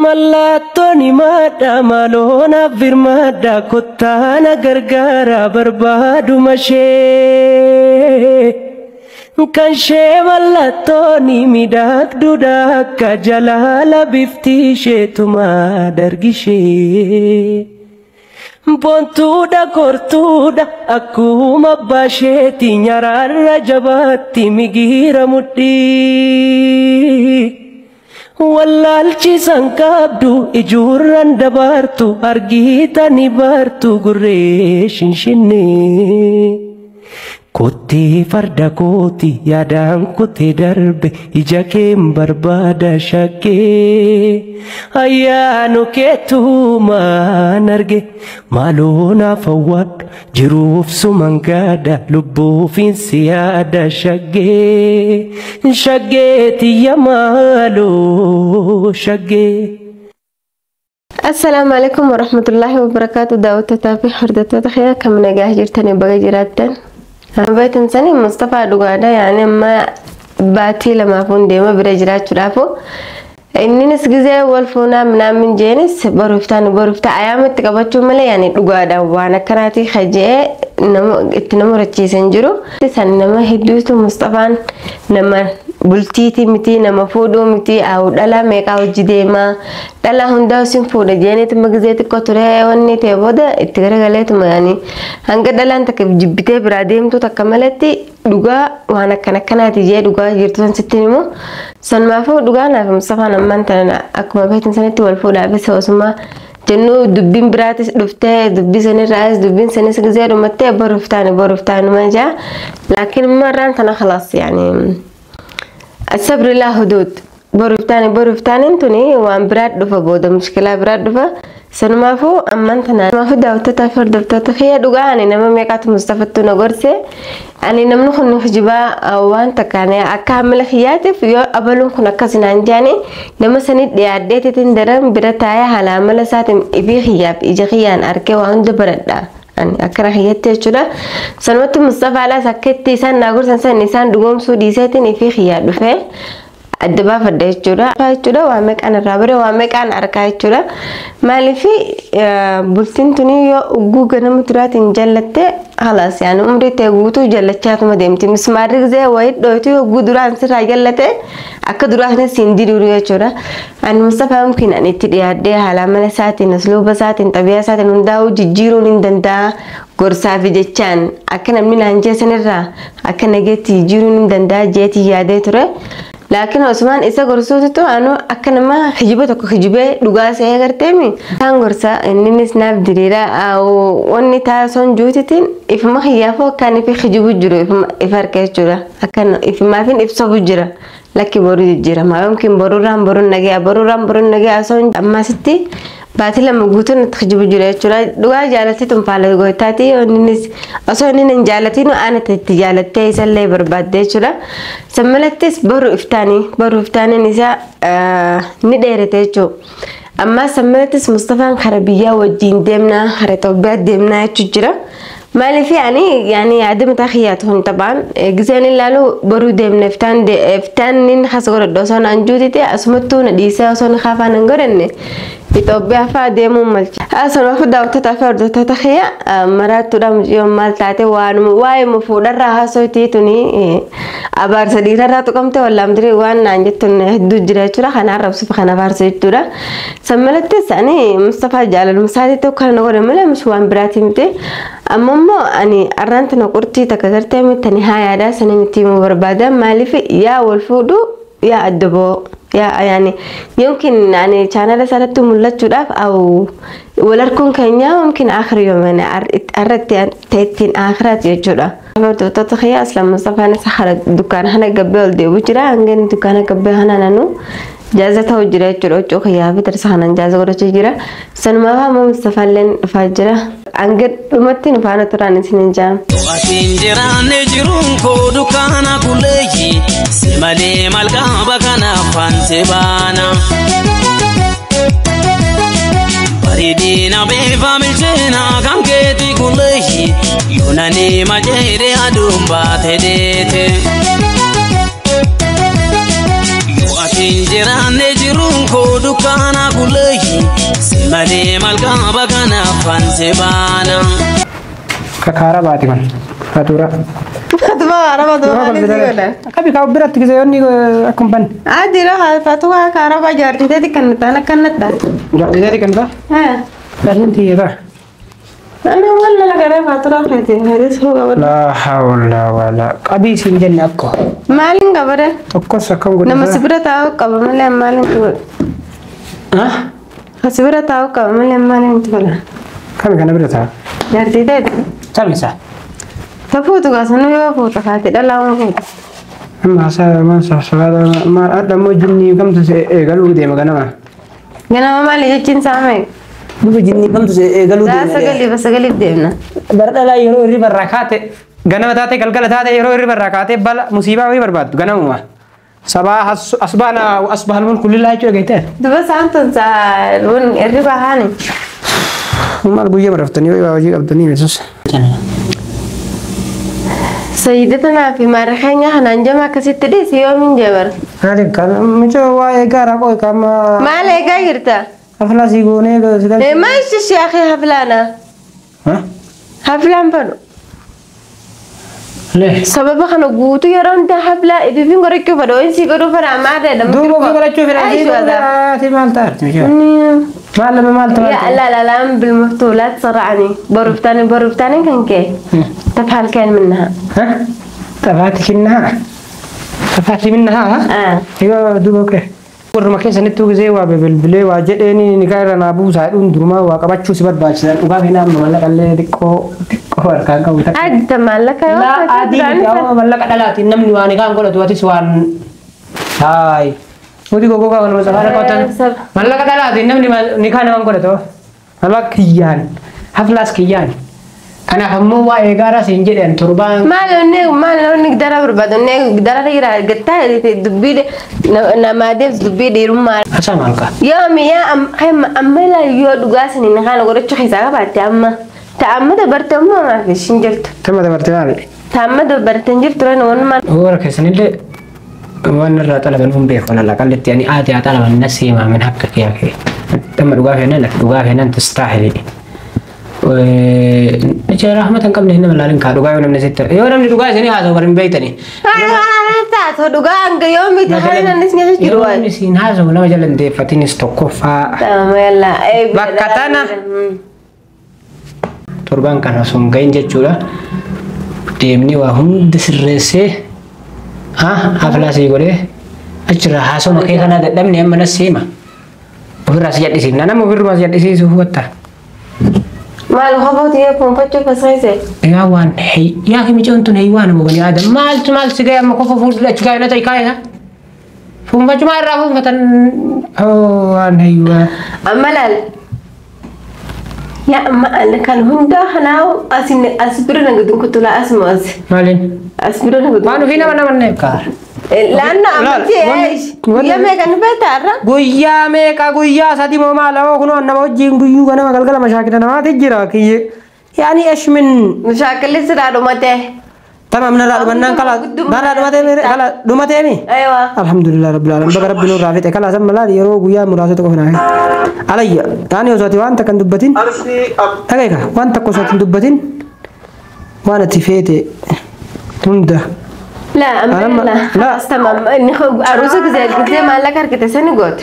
Mallattoon himadha maaloo naaf birmadha kottaa na gargaara barbaaduma ishee. Kan ishee mallattoon miidhagduudha akka jalaala bifti isheetuma dargishee. Boontuudha kortuudha akkuma abbaa isheeti nyaraarra jabaatti migiira mudhii. Wallaalchisan qabdu ijuurran dabartu argiitani bartu gurree shinshinnee. Kottee farda kooti yaadaan kotee darbe ija keen barbaada shakkee. Ayyaanu keetumaan arge maaloo naaf hawwadhu jiruuf suman gaada lubbuufiin si yaada shaggee. Shaggee tiyya maaloo shaggee. Assalaamu alaikum warahmatullaahi wabarakaatu. Daawwattootaa fi hordoftoota kiyya kam nagaa jirtanii baga jiraattan. Beektan sanii Mustafaa dhugaadha, yaani amma baatii 2f deema bira jiraachuudhaafu. Inninis gizee wal fuunaa minaamin jeenis boruuftaan boruuftaa ayaamatti qabachuu malee, yaani dhugaadha waan akkanaati kajee nama itti nama horachiisan jiru. San nama hedduutu Mustafaan nama bultiiti miti, nama fuudhuu miti, dhalaa meeqaa hojii deemaa, dhalaa hundaa isin fuudha jeenituma gizee xiqqoo ture wanni ta'e booda itti garagaleetuma, yaani hanga dhalaan takka jibbitee biraa deemtu takka malatti dhugaa waan akkana akkanaati jee dhugaa jirtu san sitti himu. Sanumaafuu dhugaa naaf Mustafaan ammaan tana akkuma beektan sanitti wal fuudhaafis osuma jennuu dubbiin biraatis dhuftee, dubbii sanirraas dubbiin sanis gizee dhumattee boruuf taane boruuf taanuma jaa. Laakiin immoo irraan tana khalaas, yaani الصبر لا حدود. Boruuf taane boruuf taaneen tuni waan biraa dhufa booda, mushkilaa biraa dhufa. Sanumaafuu ammaan tana maafuu daawwattootaa fi hordoftoota kiyya, dhugaa ani nama meeqaatu Mustafattuu na gorse. Ani namni kun hijibaa waan takkaan akka hamila kiyyaatiif yoo abaluun kun akkas naan jaani nama sanit dhiyaadheetitiin daran bira taa'ee haala amala isaatiin ifii kiyyaaf ija kiyyaan arkee waa hunda baradha. Ani akkana kiyyatti jechuudha. Sanumatti Mustafaadhaas akka itti isaan naa gorsan san isaan dhugoomsuu dhiiseetiin ifii kiyyaa dhufee adda baafadha jechuudha. Jechuudha waa meeqaan irraa bare, waa meeqaan argaa jechuudha. Maaliif bultiin tuni yoo ugguu ganama turaatiin jallatte halaas, yaani umrii ta'e guutuu jallachaatuma deemti. Mismaarri gisee wayii dhooytu yoo ugguu duraan sirraa jallate akka duraanis hin diduuru jechuudha. Ani Mustafaa mumkin ani itti dhiyaadhee haala amala isaatiin, usluuba isaatiin, xabiyaa isaatiin hundaa'uu jijjiiruun hin danda'a. Gorsaa fi jechaan akka namni naan jeessanirraa akka nageetti jijjiiruun hin danda'a jeetii yaadee ture. Laakiin Osmaan isa gorsuutu anu akka nama hijiba tokko hijibee dhugaa se'ee garteemi. Isaan gorsa inninis naaf diriira wanni taasisoon juutitiin ifuma kiyyaafuu akkaan ifi hijibu jiru if harka jechuudha. Akkan ifumaafin ibsabu jira. Lakki boruu jijjiirama. Yookiin boruurraan boruun nagaya, boruurraan boruun nagaya osoo ammaasitti baatii 2 guutuu natti hijibu jira jechuudha. Dhugaa jaalatti tunfaala gootaati. Innis osoo inni hin jaalatiin ana itti jaalattee isallee barbaadde jechuudha. Sammalattis boru iftaanii boru iftaaniin isaa ni dheerate jechuudha. Ammaa sammalattis Mustafaan kara biyyaa wajjin deemnaa, kara Itoophiyaa deemnaa jechuu jira. Maaliif ani yaani yaada mataa kiyyaatu hin taphaan giseen ilaalu boruu deemna iftaan iftaan inni has godhadhu osoo naan juutite asumattuu na dhiisee osoo na kaafaan hin godhanne Itoophiyaa fa'aa deemuun malcha. Sanumaafuu daawwattootaa fi hordoftoota kiyya, maraattuudha mucayyoon maal taate waanuma waa'ee fuudharraa haasootii tuni abaarsa dhiirarraa tuqamte wallaamdirii waan naan jettuun hedduu jira jechuudha. Kana arrabsuuf kana abaarsa jechuudha. Sammalattis ani Mustafaa jaalaluma isaatii tokko kana godhe malee mis waan biraati miti. Amma immoo ani arraan tana qurtii takka gartee mitani haa yaadaa sanii miti himuu barbaada. Maaliif yaa wal fuudhu yaa adda ba'u yaa yaani yookiin ani chaanala isaarratti mul'achuudhaaf au wal arguun keenya mumkin aakhir yoomana irratti ta'ettiin aakhiraati jechuudha. Hordoftoota kiyya, Aslam Mustafaan isa hara dukkaana kana gabbee ol deebi'u jira. Hanga inni dukkaana gabbee kana nanu jaaza ta'u jira jechuudha. Huccuu kiyyaa fi darsa kanaan jaaza godhachuu jira. Sanumaaf ammoo Mustafaalleen dhufaa jira. Hanga dhumatti nu faana turaan isin hin jaam. Atiin jiraanne jiruun koo dukkaana kulleeyyi si malee maal qaba kanaaf fante baana. Bareedina beefa bilcheena kan keeti kulleeyyi yoonani majeere aduun baate deete. Yoo atiin jiraanne jiruun koo dukkaana kulleeyyi. Simalee malkaa kanaaf fansi baana. Kakaara baati kun. Fatura. Fatuma araba doomaan si godha. Qabi kaa biratti gisee yoonni akkuma ban. Adii roo fatuma kaaraba jaartiteeti kan ta'an akkanatti. Jaartiteeti kan ta'a? Haa. Laatiin xiyyeetaa. أنا ولا لا قريب أطرافي هذا هو قبل. لا حول ولا قبي سنجن أكو. مالين قبره. أكو سكون قلنا. نما سبرة تاو قبل مالين مالين تقول. ها؟ سبرة تاو قبل مالين مالين تقول. كم كان برة تاو؟ جرتي ده. كم ساعة؟ تفوت قاسنو يا فوت خاتي لا ما فوت. أما سا ما سا سا ما أدم جني كم تس قالوا دي مكانه. جنا ما مالي جن سامي. Duba jinni kamtu eegaluu deemna. Sagalii sagaliif deemna. Bara dhalaa yeroo hirriba irraa kaate ganama taate galgala taate yeroo hirriba irraa kaate bala musiibaa wayii barbaaddu ganamuma. Sabaa asbaana asbahal mulku lillaahi jechuudha geetee. Duba isaan tun won hirriba haani. Maal guyyaa baraftanii wayii hojii qabdanii yesus. Sayyidatanaa fi maarikeenya kanaan jama akkasitti dhiisi yoomiin jeebar. Maali kan mucaa waa'ee gaara qoy qaama. Maal eegaa jirta? حفلة سيقوني ما يشش يا أخي حفلة ها؟ حفلة فنو ليه؟ سبب خنا قوتو يرون ده حفلة إذا فين قريت كيف فدوين سيقولوا فرع ما هذا لما دوبو في قريت كيف فرع مال تارت ما لما مال تارت يا لا لا لا بالمفتوح لا تصرعني برفتاني برفتاني كان كي تفعل كان منها ها؟ تفعلت منها تفعلت منها ها؟ ايوه دوبو كي Warra keessanitti gisee waa bilbilee waa jedheeni ni kairra naa buusaa jedhuun durumaa waa qabachuu si barbaachisan dhugaa fi nama mallaqa illee xiqqoo xiqqoo harkaan qabu takka. Adda maallaqa yoo ta'e adii mallaqa dhalaatiin namni waan kaan godhatu atis waan haay nuti gogogaa kanuma safaara qabatan mallaqa dhalaatiin namni ni kaan namaan godhatu mallaqa kiyyaan haflaas kiyyaan. Kanaaf ammoo waa'ee gaaraa siin jedhan torbaan. Maal onni maal onni dara barbaadu onni dara dhiiraa gattaa dubbii namaa deebis dubbii dhiirummaa. Hasaa maal kaa? Yoo mi'a amma ilaa yoo dhugaa saniin kana godhachuu keessaa qabaatte amma ta'amma dabarte ammoo maaf ishiin jirtu. Ta'amma dabarte maali? Ta'amma dabarte hin jirtu ran waan maal. Warra keessanillee waan irraa xalaban hin beeku lalla qallitti ani aati haa xalaban nasiimaa min hakka kee kee. Amma dhugaa feenan dhugaa feenan tastaahili. Jecha rahmatan qabne hin malaalin kaa dhugaa yoo namni sitti yoo namni dhugaa isinii haasa'u bari hin beektani. Taatoo dhugaa hanga yoo miti haala namni isin jiru Yoo namni isin haasa'u nama jala hin deeffatinis tokkoffaa. Bakka tana torbaan kana osoo hin gahin jechuudha. Deemni waa hunda sirreessee haflaa sii godhee achirraa haasawuma kee kanaa dadhabne amma nas seema. Ofirraa si jadhisiifna nama ofirraa si jadhisiisuuf watta. Maal qofaatu yoo fuunfachuu fasaayise? Yaa waan yaa micoon tun heywaan moo bani aadam maaltu maal si ga'e amma qofa fuuldura achi kaa'e na ta'e kaa'e fuunfachuu maal irraa fuunfatan waan heywaa. Amma laal yaa amma kan hundaa kanaa asin as bira na gudun kutulaa asuma as. Maaliin? As bira na gudun. Waan ofii nama nama neef kaara. Laanna amantii eesh guyyaa meeqa nu beekta Guyyaa meeqa guyyaa sadi moo maal oo kunoo nama wajjin guyyuu ganama galgala mashaakila namaati jira kiyye. Yaani eesh min. Mashaakilli siraa dhumatee. Tamam narraa dhumannaan kala narraa dhumatee kala dhumatee mi? Aywa. Alhamdulillah rabbil alamin baga rabbi nurraa fixe kala san malaali yeroo guyyaa muraasa tokko finaa. Alayya taani osoo ati waan takka hin dubbatin. Dhagaika waan takka osoo ati hin dubbatin waan ati feete hunda. لا أما لا خلاص تمام إني عروسك زي قلت ما لك هركت سنة قوت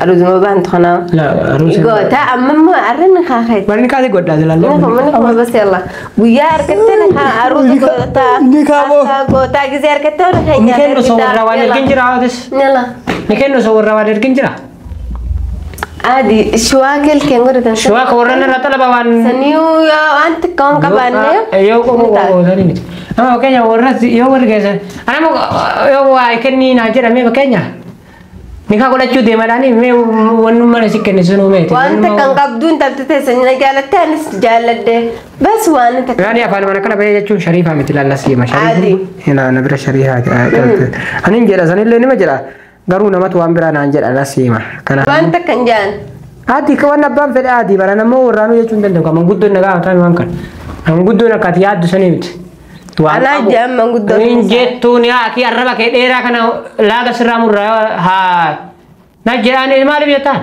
عروس ما بنت خنا لا عروس قوت أما ما أرن خاخيت برني كذي قوت لا لا لا بس يلا ويا هركتنا عروس قوت قوت زي هركتنا نكين نصور روان الكنجرة هذا يلا نكين نصور روان الكنجرة عادي شواكل كان قريت شواك ورنا نطلب وان سنيو يا أنت كون كبانة يو كم ثاني Nama fakkeenya warra yoo warri keessan ana yoo waa kennii naa jedhamee fakkeenya nikaa godhachuu deemadhaanii mee wannummaan si kenne sunuu meeti. Wanta kan qabduun taphte teessanii na jaalatte anis jaaladde bas waan takka. Yaani afaan mana kana bahee jechuun shariifaa miti laallasii hima shariifaa. Na bira shariifaa ani jedha sanillee nima jedha garuu namatu waan biraa naan jedha lasii hima. Wanta kan jaan. Ati waan abbaan fedhe adii bara nammoo warraanuu jechuun danda'u kan manguddoon na gaafatan waan kana. Manguddoon akka ati yaaddu sanii miti. Anaa jaan manguddoon. Hin jettuun yaa akii arraba kee dheeraa kana laaga sirraa murraa haa. Na jedhaan maaliif jettaan?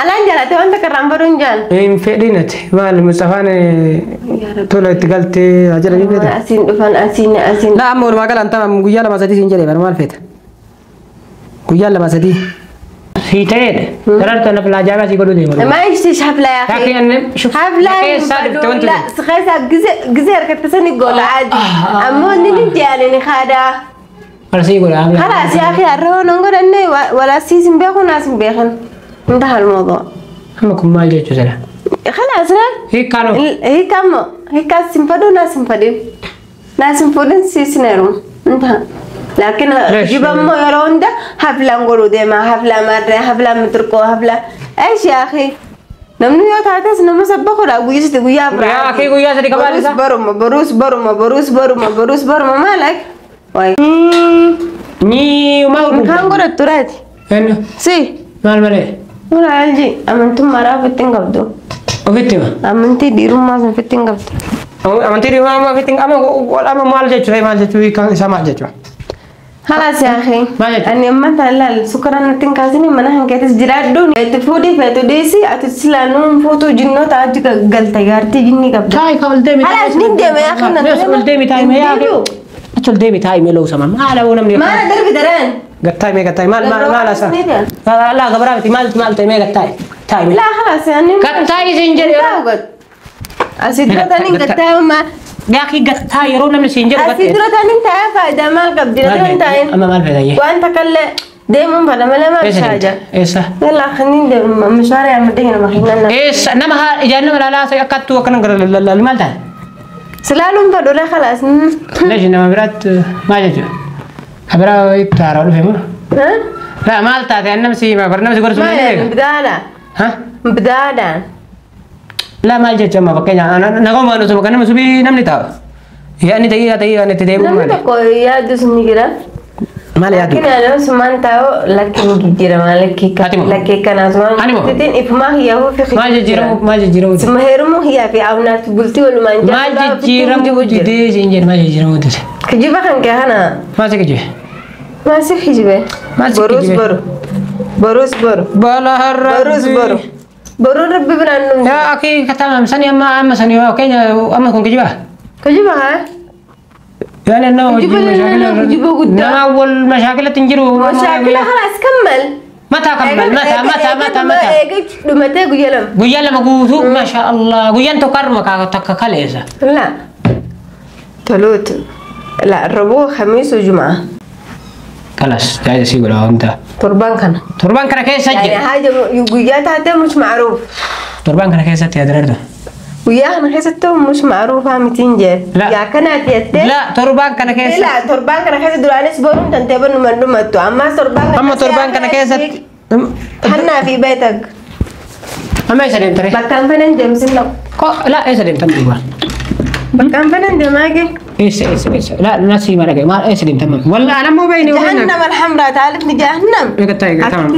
Alaan jaalate wanta karraan baruun jaan. Hin fedhinati maal Mustafaan tola itti galtee jedhanii feeta. Asiin dhufan asiin asiin. La amma walumaa galaan tamam guyyaa 2 3 siin jedhee bara maal feeta? Guyyaa 2 3. Si ta'eedha. Daraartu ana filaa ajaa'ibaa si godhuu deema. ما يشتيش حفلة يا أخي. حفلة لا سخيسة جزء ركبت سنة قول عادي. أما ننجي يعني خادا. خلاص يا أخي الرهون نقول إنه ولا سيزن بيخون ناس بيخن. انتهى الموضوع. أمكم ما جيتوا سلا. خلاص لا. هي كانوا. هي كم هي كاس سنفدو ناس سنفدين. ناس سنفدين سيسنرون. انتهى. لكن جيب أمه يرون ده حفلة نقولوا ديما حفلة مرة حفلة متركو حفلة إيش يا أخي؟ نمنو يا تعتز نمو سبخوا لا ويجي تقويا يا أخي ويا سري كمان بروس برما بروس برما بروس برما بروس برما مالك؟ واي. ني وما هو. كان قرأت تراتي. إنه. سي. مال مالي. ولا عالجي أمنتم مرة في التنقبضو. وفيتما. أمنتي ديرو ما في التنقبض. أمنتي ديرو ما في التنقبض أما أما مال جت شوي مال جت شوي كان سامع جت شوي. خلاص يا أخي. أنا مثلا لا السكر أنا تنكاسني ما نحن كاتس جرادوني تفودي فتوديسي أتسلانون فوتو جنو تاج قلت يارتي جني قبل. تاي قبل دمي. خلاص ندم يا أخي. ناس دمي تاي ما يا أخي. أشول دمي تاي ملو سما ما له ونمني. ما أنا دربي دران. قطاي مي قطاي مال مال مال أسا. لا لا غبرة مال مال تاي مي قطاي تاي مي. لا خلاص يعني. قطاي سنجر. أسيدرو تاني قطاي ما. يا أخي قطاي يرون من سنجر قطاي. أسيدرو تاني تاي فائدة ما قبل تاي. أما مال فائدة. وأنت كله دايما فلا ما لا ما حاجة. إيش؟ يلا خلينا مشوار يا مدينة ما خلينا. إيش؟ نما ها إجانا ولا لا سيأكلت وكنا قرر المال ده. سلالم فدورة خلاص. ليش نما برات ما جت. خبره يبتعرف فهمه؟ ها؟ لا مال تاعي أنا مسي ما برنامج قرص ما بدانا. ها؟ بدانا. لا مال جت ما بكينا أنا نقوم أنا سبق أنا مسبي نمني تاو. يعني تيجي تيجي أنا تدي نمني تقول يا دوس نيجرا. مال يا دوس. لكن أنا سمان تاو لكن جيرا مال كي لكن كان أزمان تتين إفما هي هو في ما جيرا ما جيرا سمهرمو هي في أونات بولتي ولا ما ما جيرا مودي جينجر ما جيرا مودي. كجيبه كان كهنا. ما سكجي. ما سكجي. بروس برو. بروس برو. بلا هر. بروس برو. برو ربي بنانو. يا أخي كتام سني أما سني أوكي أما كون كجيبه. كجيبه ها؟ يعني إنه مشاكل. نما أول مشاكل تنجرو. مشاكل خلاص كمل. متى كمل؟ متى متى متى متى؟ متى قيلم؟ قيلم قوثو ما شاء الله قيان تكرمك تككليزة. لا. تلوت. لا الربوع خميس وجمعة. خلاص جاي سيقول أنت. تربان كان. تربان كان كيف سجل؟ يعني حاجة وياها حتى مش معروف. تربان كان كيف سجل يا درده؟ وياها أنا حسيته مش معروفة 200 جنيه. لا. يا كانت يتة. لا تربان كان كيف؟ لا تربان كان كيف دولانس بورون تنتبه نمر نمتو أما تربان. أما تربان كان كيف حنا في بيتك. أما إيش اللي ترى؟ بكام فنان جيمس لا. لا إيش اللي تمام. بكام فنان دماغي؟ ايش ايش ايش لا ناسي ما لقي ما ايش اللي تمام ولا انا مو بيني وبينك جهنم الحمراء تعرفني جهنم تمام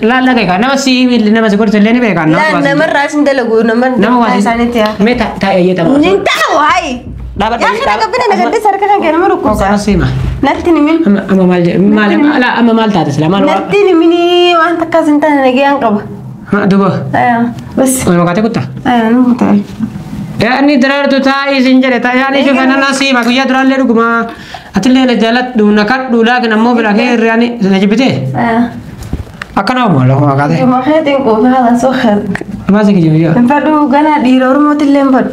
لا لا كيف انا بس اللي انا بس قلت اللي بيك انا لا نمر راس ندلقو نمر سانتي متى تا اي تمام انت هاي لا يا اخي انا قبل انا قد سرك كان مرو كوسا نسيمه نتني من اما مال لا اما مال تاتس لا مال نتني مني وانت كاز انت انا قبل ها دوبا ايوه بس انا ما كنت ايوه انا كنت يعني درارتو تاي سنجرة يعني شوف أنا نصيب أقول يا درار لي ركما أتلي لجالت دون كات دولا كنا مو بالأخير يعني نجيبته. أكنا مو له ما قاعده. ما خيتين كوفي هذا سخر. ما زيك جيبيه. نفدو جنا ديرور مو تلين فد.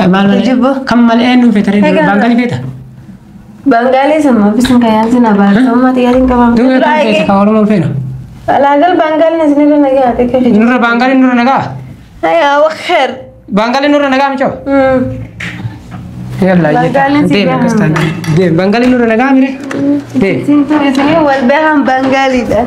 مال كم مال إنه في ترى بنغالي فيتا. بنغالي سما بس نكيان سنا بار سما تيارين كمان. دو كم كورو مو فينا. الأقل بنغالي نزني نجا تكفي. نور بنغالي نور نجا. أيوة وخير. بنغالي نور نجا مشو. يلا دي دي بنغالي نور نجا ميري. دي. سنتو سنتو والبهم بنغالي ده.